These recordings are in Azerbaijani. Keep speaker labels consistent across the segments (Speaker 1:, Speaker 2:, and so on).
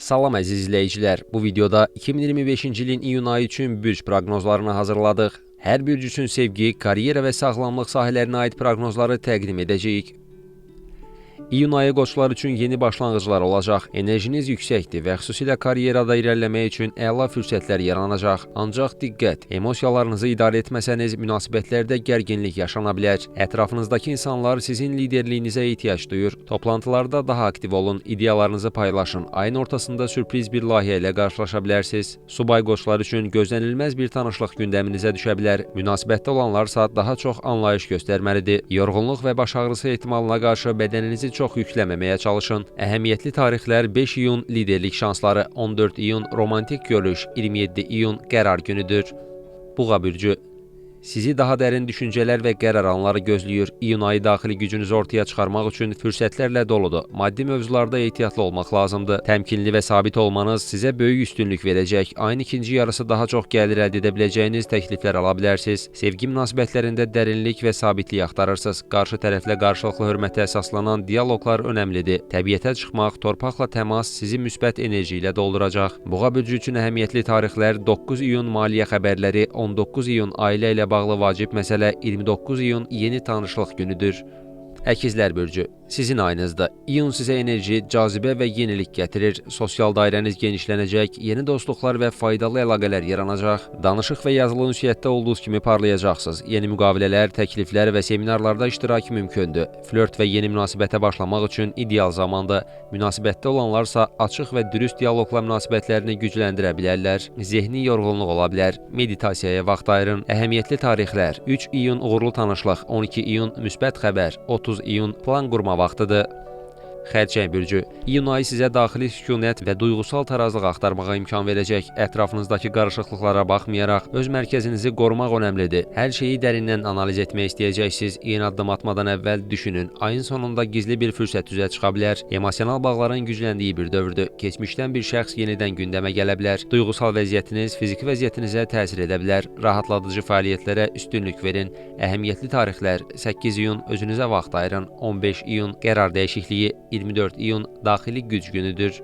Speaker 1: Salam əziz izləyicilər, bu videoda 2025-ci ilin iyun ayı üçün bürc proqnozlarını hazırladıq. Hər bürc üçün sevgi, karyera və sağlamlıq sahələrinə aid proqnozları təqdim edəcəyik. İyun ayı qoçlar üçün yeni başlanğıclar olacaq. Enerjiniz yüksəkdir və xüsusilə karyerada irəliləmək üçün əla fürsətlər yaranacaq. Ancaq diqqət, emosiyalarınızı idarə etməsəniz münasibətlərdə gərginlik yaşana bilər. Ətrafınızdakı insanlar sizin liderliyinizə ehtiyac duyur. Toplantılarda daha aktiv olun, ideyalarınızı paylaşın. Ayın ortasında sürpriz bir layihə ilə qarşılaşa bilərsiniz. Subay qoçlar üçün gözlənilməz bir tanışlıq gündəminizə düşə bilər. Münasibətdə olanlarsa daha çox anlayış göstərməlidir. Yorğunluq və baş ağrısı ehtimalına qarşı bədəninizi çox yükləməməyə çalışın. Əhəmiyyətli tarixlər 5 iyun liderlik şansları, 14 iyun romantik görüş, 27 iyun qərar günüdür. Buğa bürcü. Sizi daha dərin düşüncələr və qərar anları gözləyir. İyun ayı daxili gücünüzü ortaya çıxarmaq üçün fürsətlərlə doludur. Maddi mövzularda ehtiyatlı olmaq lazımdır. Təmkinli və sabit olmanız sizə böyük üstünlük verəcək. Ayın ikinci yarısı daha çox gəlir əldə edə biləcəyiniz təkliflər ala bilərsiniz. Sevgi münasibətlərində dərinlik və sabitlik axtarırsınız. Qarşı tərəflə qarşılıqlı hörmətə əsaslanan dialoqlar önəmlidir. Təbiətə çıxmaq, torpaqla təmas sizi müsbət enerji ilə dolduracaq. Buğa bürcü üçün əhəmiyyətli tarixlər 9 iyun maliyyə xəbərləri, 19 iyun ailə ilə bağlı vacib məsələ, 29 iyun yeni tanışlıq günüdür. Əkizlər bürcü, sizin ayınızda. İyun sizə enerji, cazibə və yenilik gətirir. Sosial dairəniz genişlənəcək, yeni dostluqlar və faydalı əlaqələr yaranacaq. Danışıq və yazılı ünsiyyətdə olduğunuz kimi parlayacaqsınız. Yeni müqavilələr, təkliflər və seminarlarda iştirak mümkündür. Flört və yeni münasibətə başlamaq üçün ideal zamandır. Münasibətdə olanlarsa açıq və dürüst dialoqla münasibətlərini gücləndirə bilərlər. Zehni yorğunluq ola bilər. Meditasiyaya vaxt ayırın. Əhəmiyyətli tarixlər: 3 iyun uğurlu tanışlıq, 12 iyun müsbət xəbər, 30 iyun plan qurma vaxtıdır. Xərçəng bürcü. İyun ayı sizə daxili sükunət və duyğusal tarazlıq axtarmağa imkan verəcək. Ətrafınızdakı qarışıqlıqlara baxmayaraq öz mərkəzinizi qorumaq önəmlidir. Hər şeyi dərindən analiz etmək istəyəcəksiniz. Yeni addım atmadan əvvəl düşünün. Ayın sonunda gizli bir fürsət üzə çıxa bilər. Emosional bağların gücləndiyi bir dövrdür. Keçmişdən bir şəxs yenidən gündəmə gələ bilər. Duyğusal vəziyyətiniz fiziki vəziyyətinizə təsir edə bilər. Rahatladıcı fəaliyyətlərə üstünlük verin. Əhəmiyyətli tarixlər: 8 iyun özünüzə vaxt ayırın, 15 iyun qərar dəyişikliyi, 24 iyun daxili güc günüdür.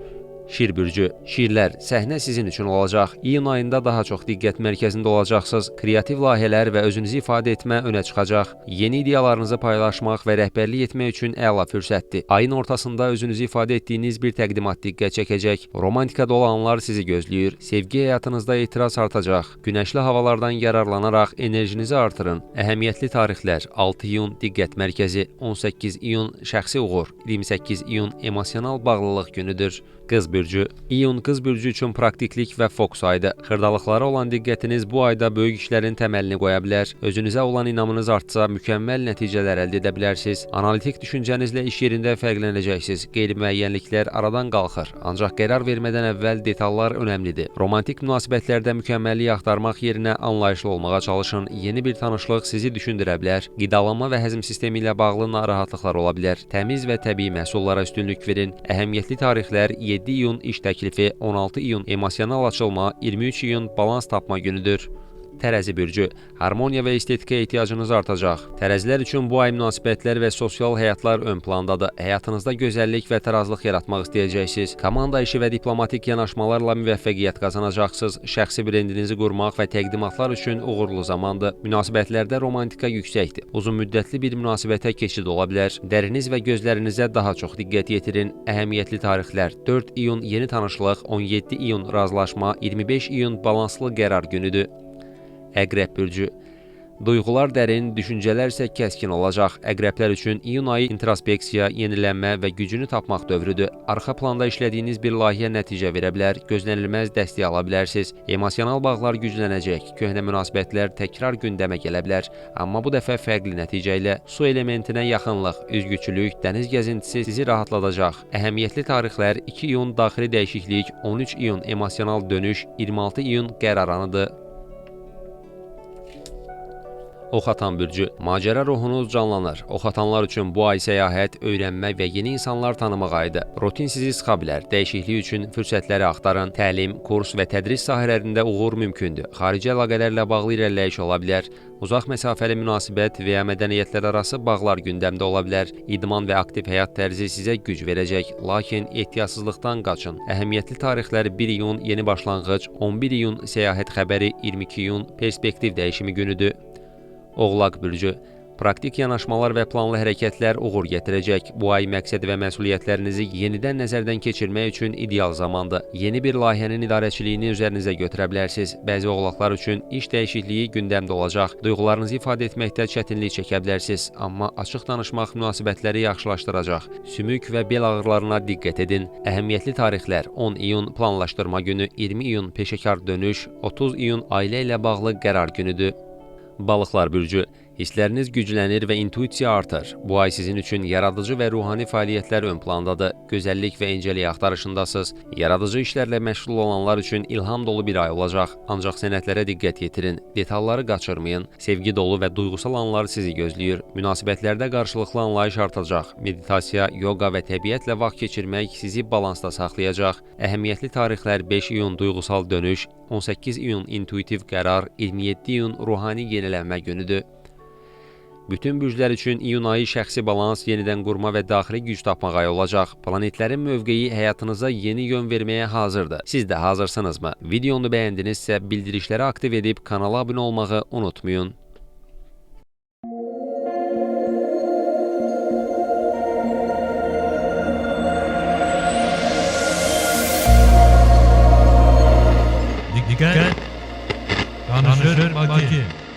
Speaker 1: Şir bürcü. Şirlər, səhnə sizin üçün olacaq. İyun ayında daha çox diqqət mərkəzində olacaqsınız. Kreativ layihələr və özünüzü ifadə etmə önə çıxacaq. Yeni ideyalarınızı paylaşmaq və rəhbərlik etmək üçün əla fürsətdir. Ayın ortasında özünüzü ifadə etdiyiniz bir təqdimat diqqət çəkəcək. Romantikada olanlar sizi gözləyir. Sevgi həyatınızda etiraz artacaq. Günəşli havalardan yararlanaraq enerjinizi artırın. Əhəmiyyətli tarixlər: 6 iyun diqqət mərkəzi, 18 iyun şəxsi uğur, 28 iyun emosional bağlılıq günüdür. Qız bürcü. İyun qız bürcü üçün praktiklik və fokus ayıdır. Xırdalıqlara olan diqqətiniz bu ayda böyük işlərin təməlini qoya bilər. Özünüzə olan inamınız artsa, mükəmməl nəticələr əldə edə bilərsiniz. Analitik düşüncənizlə iş yerində fərqlənəcəksiniz. Qeyri-müəyyənliklər aradan qalxır. Ancaq qərar vermədən əvvəl detallar önəmlidir. Romantik münasibətlərdə mükəmməllik axtarmaq yerinə anlayışlı olmağa çalışın. Yeni bir tanışlıq sizi düşündürə bilər. Qidalanma və həzm sistemi ilə bağlı narahatlıqlar ola bilər. Təmiz və təbii məhsullara üstünlük verin. Əhəmiyyətli tarixlər: 7 iyun iş təklifi, 16 iyun emosional açılma, 23 iyun balans tapma günüdür. Tərəzi bürcü. Harmoniya və estetikə ehtiyacınız artacaq. Tərəzilər üçün bu ay münasibətlər və sosial həyatlar ön plandadır. Həyatınızda gözəllik və tarazlıq yaratmaq istəyəcəksiniz. Komanda işi və diplomatik yanaşmalarla müvəffəqiyyət qazanacaqsınız. Şəxsi brendinizi qurmaq və təqdimatlar üçün uğurlu zamandır. Münasibətlərdə romantika yüksəkdir. Uzun müddətli bir münasibətə keçid ola bilər. Dəriniz və gözlərinizə daha çox diqqət yetirin. Əhəmiyyətli tarixlər: 4 iyun yeni tanışlıq, 17 iyun razılaşma, 25 iyun balanslı qərar günüdür. Əqrəb bürcü. Duyğular dərin, düşüncələr isə kəskin olacaq. Əqrəblər üçün iyun ayı introspeksiya, yenilənmə və gücünü tapmaq dövrüdür. Arxa planda işlədiyiniz bir layihə nəticə verə bilər, gözlənilməz dəstək ala bilərsiniz. Emosional bağlar güclənəcək, köhnə münasibətlər təkrar gündəmə gələ bilər. Amma bu dəfə fərqli nəticə ilə. Su elementinə yaxınlıq, üzgüçülük, dəniz gəzintisi sizi rahatladacaq. Əhəmiyyətli tarixlər: 2 iyun daxili dəyişiklik, 13 iyun emosional dönüş, 26 iyun qərar anıdır. Oxatan bürcü, macəra ruhunuz canlanır. Oxatanlar üçün bu ay səyahət, öyrənmə və yeni insanlar tanımaq ayıdır. Rutin sizi sıxa bilər. Dəyişiklik üçün fürsətləri axtarın. Təlim, kurs və tədris sahələrində uğur mümkündür. Xarici əlaqələrlə bağlı irəliləyiş ola bilər. Uzaq məsafəli münasibət və ya mədəniyyətlərarası bağlar gündəmdə ola bilər. İdman və aktiv həyat tərzi sizə güc verəcək, lakin ehtiyatsızlıqdan qaçın. Əhəmiyyətli tarixlər 1 iyun yeni başlanğıc, 11 iyun səyahət xəbəri, 22 iyun perspektiv dəyişimi günüdür. Oğlaq bürcü, praktik yanaşmalar və planlı hərəkətlər uğur gətirəcək. Bu ay məqsəd və məsuliyyətlərinizi yenidən nəzərdən keçirmək üçün ideal zamandır. Yeni bir layihənin idarəçiliyini üzərinizə götürə bilərsiniz. Bəzi oğlaqlar üçün iş dəyişikliyi gündəmdə olacaq. Duyğularınızı ifadə etməkdə çətinlik çəkə bilərsiniz, amma açıq danışmaq münasibətləri yaxşılaşdıracaq. Sümük və bel ağrılarına diqqət edin. Əhəmiyyətli tarixlər 10 iyun planlaşdırma günü, 20 iyun peşəkar dönüş, 30 iyun ailə ilə bağlı qərar günüdür. Balıqlar bürcü, hissləriniz güclənir və intuisiya artır. Bu ay sizin üçün yaradıcı və ruhani fəaliyyətlər ön plandadır. Gözəllik və incəlik axtarışındasınız. Yaradıcı işlərlə məşğul olanlar üçün ilham dolu bir ay olacaq. Ancaq sənədlərə diqqət yetirin, detalları qaçırmayın. Sevgi dolu və duyğusal anlar sizi gözləyir. Münasibətlərdə qarşılıqlı anlayış artacaq. Meditasiya, yoga və təbiətlə vaxt keçirmək sizi balansda saxlayacaq. Əhəmiyyətli tarixlər 5 iyun duyğusal dönüş, 18 iyun intuitiv qərar, 27 iyun ruhani yenilənmə günüdür. Bütün bürclər üçün iyun ayı şəxsi balans, yenidən qurma və daxili güc tapmaq ayı olacaq. Planetlərin mövqeyi həyatınıza yeni yön verməyə hazırdır. Siz də hazırsınızmı? Videonu bəyəndinizsə bildirişləri aktiv edib kanala abunə olmağı unutmayın.
Speaker 2: Dikkat! Danışır Bakı.